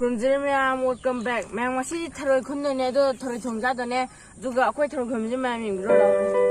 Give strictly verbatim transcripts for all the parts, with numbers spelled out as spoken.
ꯈꯨꯔꯨꯝꯖꯔꯤ ꯃꯌꯥꯝ, welcome back꯫ ꯃꯌꯥꯝ, ꯉꯁꯤꯗꯤ ꯊꯔꯣꯏ ꯈꯨꯟꯗꯣꯏꯅꯦ, ꯑꯗꯣ ꯊꯔꯣꯏ ꯊꯣꯡ ꯆꯥꯗꯣꯏꯅꯦ꯫ ꯑꯗꯨꯒ ꯑꯩꯈꯣꯏ ꯊꯔꯣꯏ ꯈꯨꯟꯕꯁꯦ ꯃꯌꯥꯝ ꯌꯦꯡꯕꯤꯔꯣ ꯂꯥꯛꯑꯣ꯫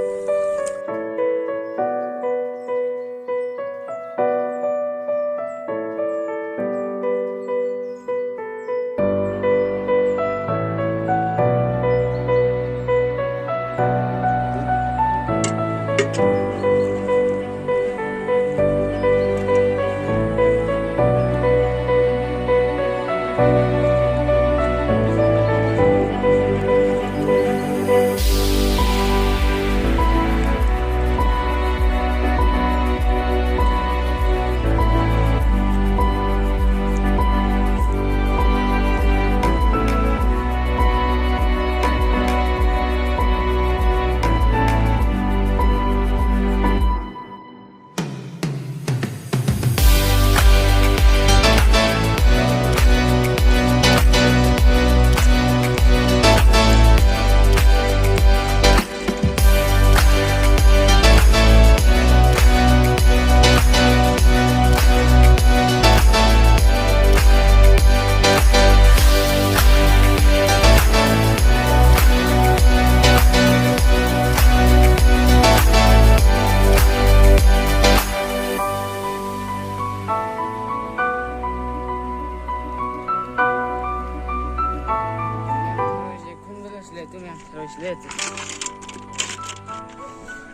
ꯊꯔꯣꯏꯁꯦ ꯈꯨꯟꯕ ꯂꯣꯏꯁꯤꯜꯂꯦ, ꯑꯗꯨ ꯃꯌꯥꯝ ꯊꯔꯣꯏꯁꯤ ꯂꯩꯔꯦ꯫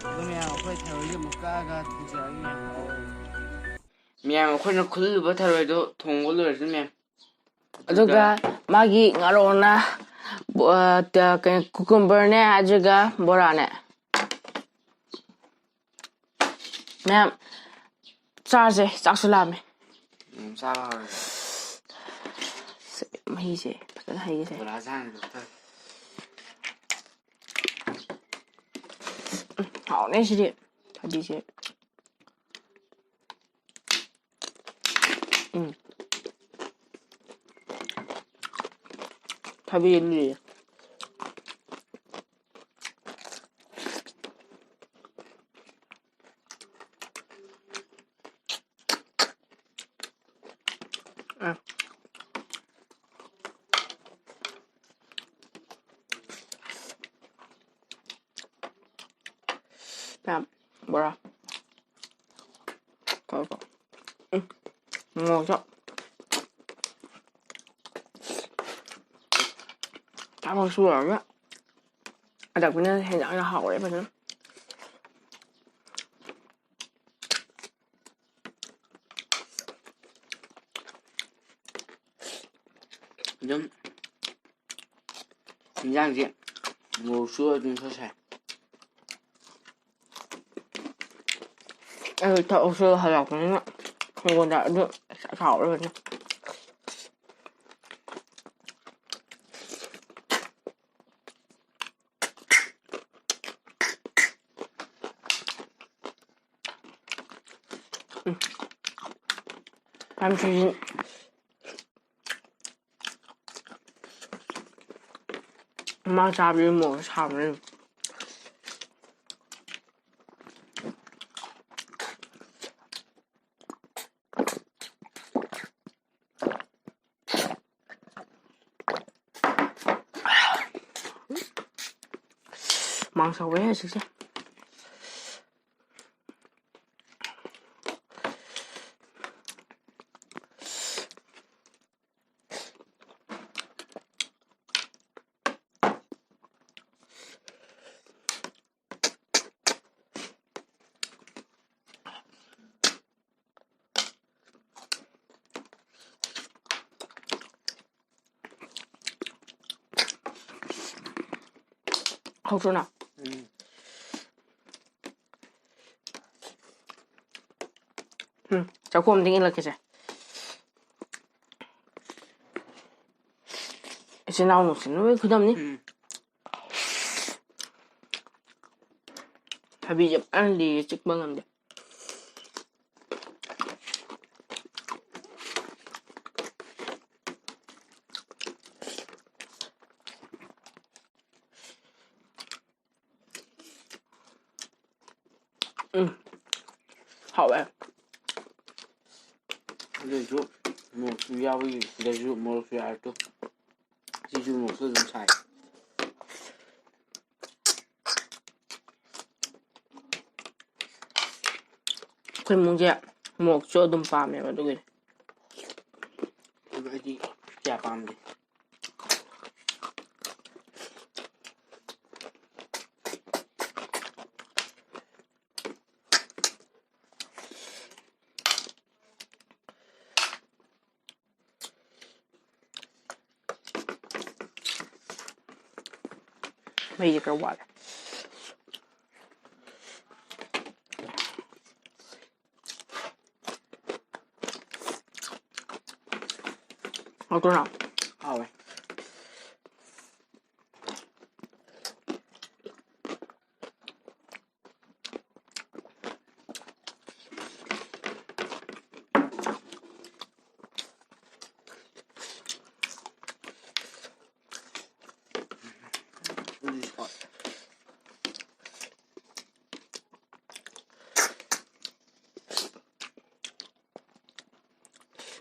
ꯑꯗꯨ ꯃꯌꯥꯝ ꯑꯩꯈꯣꯏ ꯊꯔꯣꯏꯁꯦ ꯑꯃꯨꯛ ꯀꯛꯑꯒ ꯊꯣꯡꯖꯔꯒꯦ ꯃꯌꯥꯝ꯫ ꯃꯌꯥꯝ ꯑꯩꯈꯣꯏꯅ ꯈꯨꯜꯂꯨꯕ ꯊꯔꯣꯏꯗꯣ ꯊꯣꯡꯕ ꯂꯣꯏꯔꯁꯤ ꯃꯌꯥꯝ꯫ ꯑꯗꯨꯒ ꯃꯥꯒꯤ ꯉꯥꯔꯣꯅ, ꯕꯣ-, ꯑ, ꯇ-, ꯀꯩꯅꯣ, cucumberꯅꯦ, ꯑꯗꯨꯒ ꯕꯣꯔꯥꯅꯦ꯫ ꯃꯌꯥꯝ ꯆꯥꯔꯁꯦ, ꯆꯥꯛꯁꯨ ꯂꯥꯝꯃꯦ꯫ ꯎꯝ, ꯆꯥꯕ ꯍꯧꯔꯁꯦ꯫ ꯁꯦ, ꯃꯍꯤꯁꯦ ꯐꯖꯅ ꯍꯩꯒꯦꯁꯦ꯫ ꯕꯣꯔꯥ ꯆꯥꯅꯕ ꯇꯧ꯫ ꯎꯝ, ꯍꯥꯎꯅꯦ ꯁꯤꯗꯤ꯫ ꯊꯕꯤꯁꯦ꯫ ꯎꯝ꯫ ꯊꯕꯤ ꯂꯤꯔꯦ꯫ ꯑ꯫ ꯌꯥꯝ ꯕꯣꯔꯥ꯫ ꯀꯧ, ꯀꯧ꯫ ꯎꯝ꯫ ꯃꯣꯔꯣꯛꯁꯨ꯫ ꯊꯕꯛ ꯁꯨꯔꯒ ꯍꯜꯂꯛꯄꯅ ꯍꯦꯟꯖꯥꯡꯅ ꯍꯥꯎꯔꯦ ꯐꯖꯅ꯫ ꯑꯗꯨꯝ ꯍꯤꯟꯖꯥꯡꯁꯦ ꯃꯣꯔꯣꯛꯁꯨ ꯑꯗꯨꯝ ꯈꯔ ꯁꯥꯏ꯫ ꯑꯩ ꯊꯕꯛꯁꯨ ꯍꯜꯂꯛꯄꯅꯤꯅ ꯍꯤꯡꯒꯣꯜꯗ ꯑꯗꯨ ꯍꯥꯎꯔꯕꯅꯤ꯫ ꯎꯝ꯫ ꯌꯥꯝ ꯁꯤꯖꯤꯟ-, ꯃꯥ ꯆꯥꯕꯗꯤ ꯃꯣꯔꯣꯛ ꯁꯥꯕꯅꯤ꯫ ꯃꯥꯡ ꯁꯧꯋꯦ ꯍꯧꯖꯤꯛꯁꯦ꯫ ꯍꯧꯇ꯭ꯔꯣ ꯅꯪ? ꯎꯝ꯫ ꯎꯝ, ꯆꯥꯛꯈꯣꯝ ꯑꯝꯇ ꯏꯜꯂꯛꯀꯦꯁꯦ꯫ ꯏꯆꯤꯟ ꯏꯅꯥꯎ ꯅꯨꯡꯁꯤꯅꯕꯒꯤ ꯈꯨꯗꯝꯅꯤ꯫ ꯎꯝ꯫ ꯊꯕꯤꯁꯦ ꯐꯖꯅ ꯂꯤꯔꯦ, ꯆꯤꯛꯄ ꯉꯝꯗꯦ꯫ ꯎꯝ꯫ ꯍꯥꯎꯋꯦ꯫ ꯑꯗꯨꯁꯨ ꯃꯣꯔꯣꯛꯁꯨ ꯌꯥꯎꯏ, ꯁꯤꯗꯁꯨ ꯃꯣꯔꯣꯛꯁꯨ ꯌꯥꯎꯔꯦ ꯇꯨ꯫ ꯁꯤꯁꯨ ꯃꯣꯔꯣꯛꯁꯨ ꯑꯗꯨꯝ ꯁꯥꯏ꯫ ꯑꯩꯈꯣꯏ ꯏꯃꯨꯡꯁꯦ ꯃꯣꯔꯣꯛꯁꯨ ꯑꯗꯨꯝ ꯄꯥꯝꯃꯦꯕ, ꯑꯗꯨꯒꯤꯅꯦ꯫ ꯑꯗꯨ ꯑꯩꯗꯤ ꯀꯌꯥ ꯄꯥꯝꯗꯦ꯫ ꯃꯩꯁꯦ ꯈꯔ ꯋꯥꯠꯂꯦ꯫ ꯍꯥꯎꯇ꯭ꯔꯣ ꯅꯪ? ꯍꯥꯎꯋꯦ꯫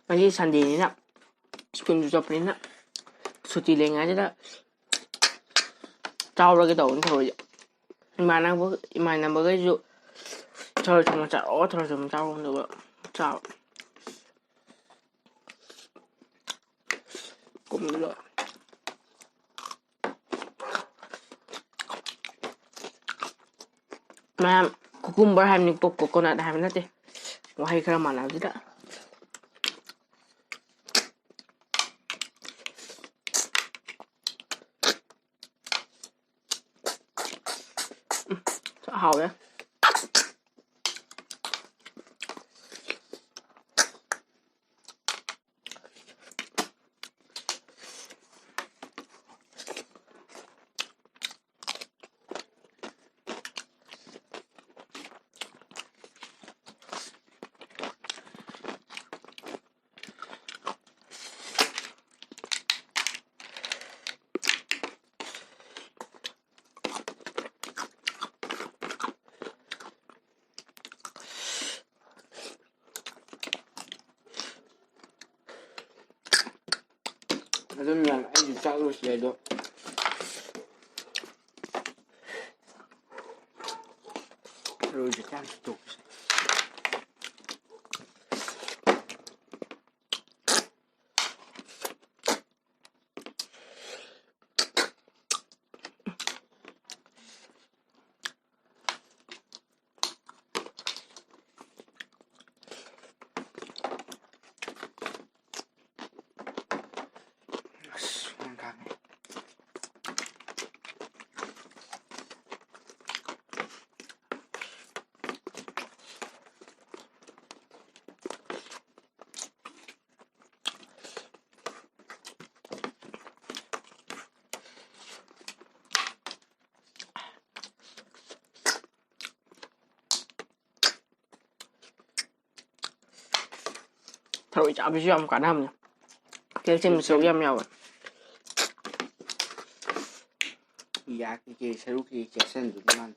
ꯉꯁꯤ ꯁꯟꯗꯦꯅꯤꯅ, ꯁ꯭ꯀꯨꯜꯁꯨ ꯆꯠꯄꯅꯤꯅ, ꯁꯨꯇꯤ ꯂꯩꯉꯥꯏꯁꯤꯗ ꯆꯥꯎꯔꯒꯦ ꯇꯧꯕꯅꯤ ꯊꯔꯣꯏꯁꯦ꯫ ꯏꯃꯥꯟꯅꯕ, ꯏꯃꯥꯟꯅꯕꯈꯩꯁꯨ ꯊꯔꯣꯏ ꯊꯣꯡꯕ ꯆꯥꯔꯛꯑꯣ, ꯊꯔꯣꯏ ꯊꯣꯡꯕ ꯆꯥꯔꯛꯑꯣ, ꯑꯗꯨꯒ ꯆꯥꯕ꯫ ꯀꯨꯝꯗꯣ꯫ ꯃꯌꯥꯝ, cucumber ꯍꯥꯏꯕꯅꯤꯀꯣ, coconut ꯍꯥꯏꯕ ꯅꯠꯇꯦ꯫ ꯋꯥꯍꯩ ꯈꯔ ꯃꯥꯟꯅꯕꯁꯤꯗ꯫ ꯎꯝ, ꯍꯥꯎꯋꯦ꯫ ꯑꯗꯨꯝ ꯌꯥꯝ ꯑꯩꯁꯨ ꯆꯥꯛ ꯂꯣꯏꯁꯤꯜꯂꯦ ꯑꯗꯣ꯫ ꯊꯔꯣꯏꯁꯦ ꯆꯥꯛ ꯇꯣꯛꯄꯁꯦ꯫ ꯊꯔꯣꯏ ꯆꯥꯕꯁꯨ ꯌꯥꯝ ꯀꯥꯟꯅꯕꯅꯦ꯫ ꯀꯦꯜꯁꯤꯌꯝ ꯁꯔꯨꯛ ꯌꯥꯝ ꯌꯥꯎꯋꯦ꯫ ꯌꯥ ꯀꯩꯀꯩ ꯁꯔꯨꯛ ꯀꯩꯀꯩ ꯆꯥꯁꯤꯟꯗꯨꯗꯤ ꯃꯥꯅ꯫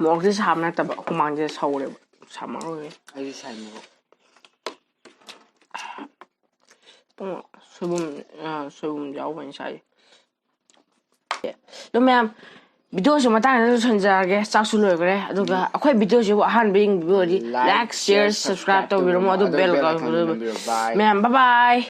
ꯃꯣꯔꯣꯛꯁꯦ ꯁꯥꯕ ꯅꯠꯇꯕ, ꯍꯨꯃꯥꯡꯁꯦ ꯁꯧꯔꯦꯕ꯫ ꯁꯥꯃꯟ ꯑꯣꯏꯔꯦ꯫ ꯑꯩꯁꯨ ꯁꯥꯏ ꯃꯣꯔꯣꯛ꯫ ꯄꯨꯡ ꯁꯣꯏꯕꯨꯝ, ꯑ, ꯁꯣꯏꯕꯨꯝ ꯌꯥꯎꯕꯅꯤ ꯁꯥꯏ꯫ ꯑꯗꯣ ꯃꯌꯥꯝ, ꯚꯤꯗꯤꯑꯣꯁꯤ ꯃꯇꯥꯡꯗ ꯂꯣꯏꯁꯤꯟꯖꯔꯒꯦ꯫ ꯆꯥꯛꯁꯨ ꯂꯣꯏꯈ꯭ꯔꯦ꯫ ꯑꯗꯨꯒ ꯑꯩꯈꯣꯏ ꯚꯤꯗꯤꯑꯣꯁꯤꯕꯨ ꯑꯍꯥꯟꯕ ꯌꯦꯡꯕꯤꯕ ꯑꯣꯏꯔꯗꯤ like, share, subscribe ꯇꯧꯕꯤꯔꯝꯃꯣ꯫ ꯑꯗꯨ bell icon ꯅꯝꯕꯤꯔꯣ꯫ Bye꯫ ꯃꯌꯥꯝ, bye bye꯫